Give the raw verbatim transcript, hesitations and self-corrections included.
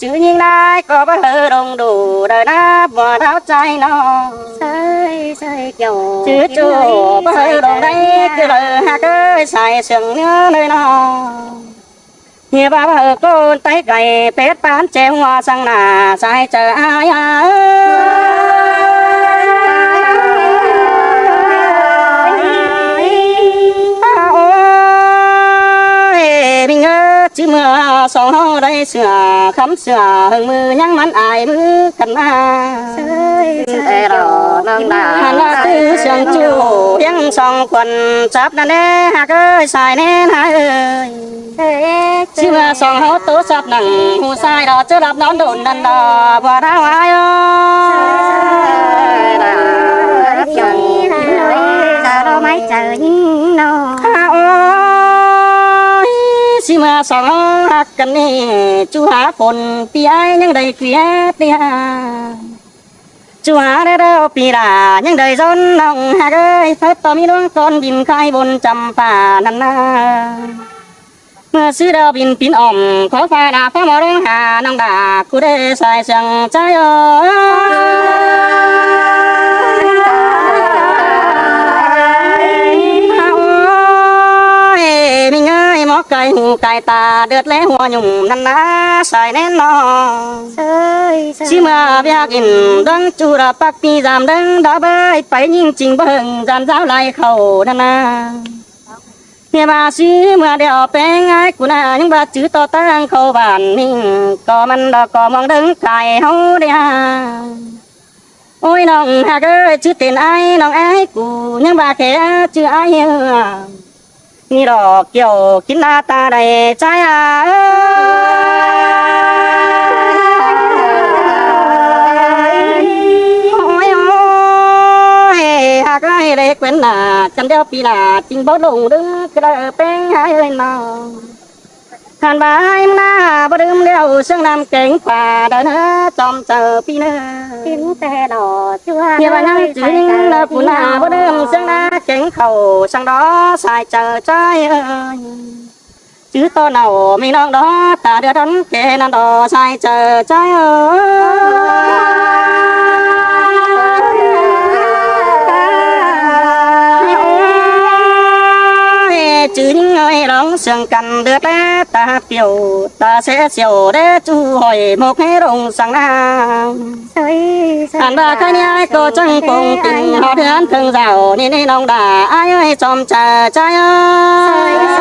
Chứ ꞌnhính ꞌnái ꞌcọ báu hảư đông đủ đảy ꞌnặp ꞌva tháo ꞌchái ꞌnọ. ꞌChớ ꞌchu báu hảư đông đảy ꞌcứ đảy ꞌhặc ới sai sương ꞌnhó đảy ꞌnọ. ꞌNhá ꞌva báu hảư ꞌcốn Tay cay pét pán ꞌchẹ ꞌhua săng nả sai chaư ai a. Ôi, ꞌmí ꞌngớ ꞌchí ꞌmưa song ꞌháu đảy sửa khắm sửa hưng ꞌmự ꞌnhắng mẳn ai ꞌmứ căn ꞌmá. Hăn ꞌva ꞌtứ sương ꞌchu ꞌhiếng song khuôn chắp ꞌnặn ꞌnê ꞌhặc ới sai ꞌnê ꞌnái ơi. ꞌChí ꞌmưa song ꞌháu ꞌtố chắp nẳng ꞌhụ sai đó ꞌchớ đắp đón đôn ꞌnặn đó ꞌva tháo ai ơi. Ôi, ꞌchí ꞌmưa song ꞌháu ꞌhặc căn ꞌnị ꞌchu hák phôn pi ai ꞌnhắng đảy quiế ꞌtẹ. ꞌChu hák đé đao pi đả ꞌnhắng đảy dón ꞌnọng ꞌhặc ới, phớt ꞌto ꞌmí ꞌluống ꞌcón bin khai bôn chăm pả ꞌnặn ꞌná. ꞌMưa ꞌsứ đao bin pín ỏm khó pha đả phó mo ꞌluống ha ꞌnọng đả ꞌcú đé sai sương ꞌchái ơi. Ôi, ꞌmí ꞌngới mó cai ꞌhụ cai ta đượt lé ꞌhua nhủm ꞌnặn ꞌná sai ꞌnén ꞌnọ. ꞌChí ꞌmưa ꞌviạk in đón ꞌchu đa pắc pi dam đón đó bới pay ꞌnhính ching bơng dam dáo lai khảu ꞌnặn ꞌná. ꞌNhá ꞌva ꞌchí ꞌmưa đeo ꞌpéng ai ꞌcú ꞌná ꞌnhắng ꞌva chứ ꞌto ꞌtáng khảu bản ꞌnị ꞌcọ mẳn đó ꞌcọ mong đớng cai ꞌháu đé. Ôi ꞌnọng ꞌhặc ới, chứ tên ai ꞌnọng ai ꞌcú ꞌnhắng ꞌva khé chứ ai ơ. ꞌNị lỏ kiẻo kín ꞌna ta đảy ꞌchái a. Ôi, ôi, ꞌhặc ới, đảy quên ꞌna căn đeo pi ꞌna ching báu lông đớng ꞌcứ đảy ꞌpéng ai ơi ꞌnọ. Hăn ꞌva ai ꞌmá báu đưm đeo sương ꞌnặm kéng pha đa ꞌnớ chom chaư pi ꞌnớ. ꞌNhá ꞌva ꞌnhắng chứ ꞌnhính ꞌna ꞌcú ꞌna báu đưm sương ꞌna kéng khảu săng đó sai chaư ꞌchái ơi. Chứ ꞌto nảu ꞌmí ꞌnọng đó ta đưa đón ké ꞌnặn đó sai chaư ꞌchái ơi. Ôi, chứ ꞌnhính ơi lóng sương căn đưa té ta piu ta sẽ siêu đé ꞌchu hỏi mộc hé rông săng ꞌna. Hăn ꞌva khái ꞌnị ai ꞌcọ chắng pông tin ꞌhọt ꞌhướn ꞌtếng dảo ꞌnị ꞌnị ꞌnọng đả ai ơi chom chaư ꞌchái ơi.